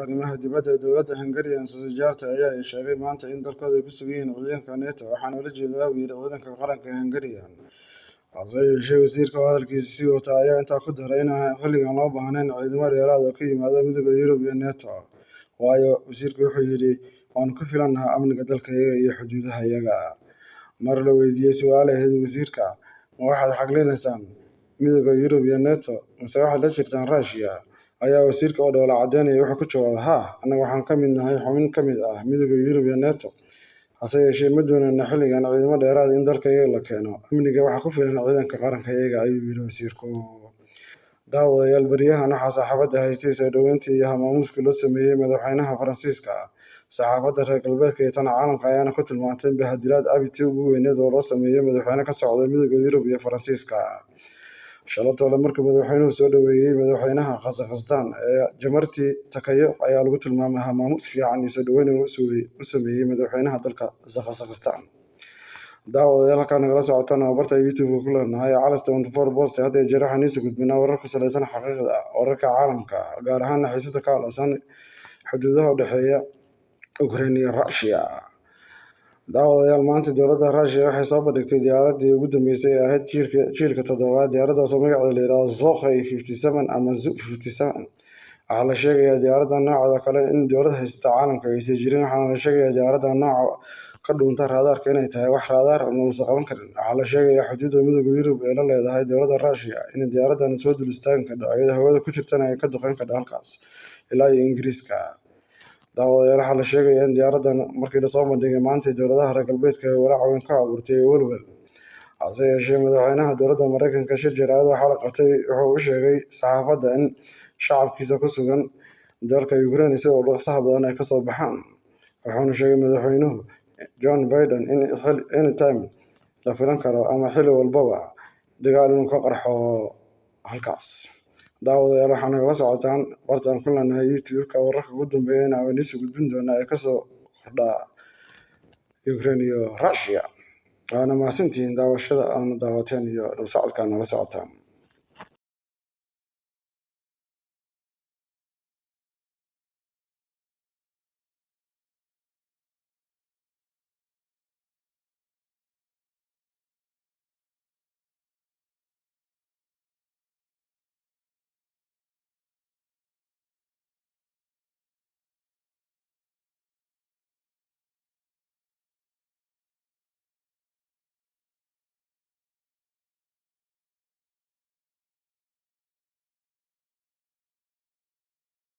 Arrimaha dibadda ee dowladda Hungary Szijjarto ayaa sheegay maanta in dalkooda ay ku sugan yihiin ciidanka NATO, waxaana ula jeedaa buu yiri ciidanka qaranka ee Hungarian. Hase yeeshee wasiirka oo hadalkiisa sii wata ayaa intaa ku daray in aan xilligan loo baahnayn ciidamo dheeraad ah oo ka yimaada Midowga Yurub iyo NATO, waayo wasiirku wuxuu yidhi waanu ku filannahay amniga dalkayaga iyo xuduudahayaga. Mar la weydiiyey su'aal ahayd wasiirka, ma waxaad xaglinaysaan Midowga Yurub iyo NATO mise waxaad la jirtaan Russia, ayaa wasiirka oo dhoola caddeynaya wuxuu ku jawaabay, haa, annaga waxaan ka mid nahay xubin ka mid ah Midowga Yurub iyo NATO, hase yeeshee ma doonayno xilligan ciidamo dheeraad ah in dalkayaga la keeno, amniga waxaa ku filan ciidanka qarankayaga, ayuu yiri wasiirku. Daawadayaal, baryahan waxaa saxaafadda haystay soo dhoweyntii iyo maamuuskii loo sameeyey madaxweynaha Faransiiska. Saxaafadda reer galbeedka iyo tan caalamka ayaana ku tilmaantay bahdilaad abidtii ugu weyneed oo loo sameeyo madaxweyne ka socda Midowga Yurub iyo Faransiiska. Shalatole markii madaxweynuhu soo dhoweeyey madaxweynaha Kazakhstan ee Jamarti Takayo ayaa lagu tilmaamay maamuus fiican iyo soo dhoweyn uu u sameeyey madaxweynaha dalka Kazakhstan. Daawadayaal, halkaan nagala socotaan waa barta YouTube ku leenahay Calas 24 Post. Had iyo jeer waxaan iisoo gudbinaa warar ku salaysan xaqiiqda wararka caalamka, gaar ahaan xiisada ka aloosan xuduudaha u dhexeeya Ukraine iyo Russia. Daawadayaal, maanta dowladda Russia waxay soo bandhigtay diyaaradii ugu dambeysay ee ahayd jiilka toddobaad, diyaaraddaas oo magaceeda la yidhaahdo Sukhoi 57 ama Zu 57. Waxaa la sheegayaa diyaaradda nooceeda kale in dowlad haysata caalamka aysan jirin, waxaana la sheegayaa diyaaradda nooca ka dhuunta raadaarka inay tahay wax raadaar ama uusan qaban karin. Waxaa la sheegayaa xuduudda Midowga Yurub ee la leedahay dowladda Russia in diyaaraddan soo dul istaagi kadho, iyadoo hawada ku jirtana ay ka duqeyn kadho halkaas ilaa iyo Ingiriiska. Daawadayaal, waxaa la sheegayaa in diyaaraddan markii lasoo bandhigay maanta dowladaha reer galbeedka ay walaac weyn ka abuurtay welwel. Hase yeeshee madaxweynaha dowladda Mareykanka shir jaraa'id waxaa la qabtay wuxuu u sheegay saxaafadda in shacabkiisa ku sugan dalka Ukraine sida ugu dhaqsaha badan ay kasoo baxaan. Wuxuuna sheegay madaxweynuhu John Biden in anytime la filan karo ama xilli walbaba dagaal inuu ka qarxo halkaas. Daawadayaal, waxaa nagala socotaan bartaan ku leenahay YouTube-ka wararka ugu dambeeyana waan iisoo gudbin doonaa ee kasoo kordha Ukraine iyo Russia. Waana mahadsantihiin daawashada aadna daawateen iyo dhul socodka nala socotaan.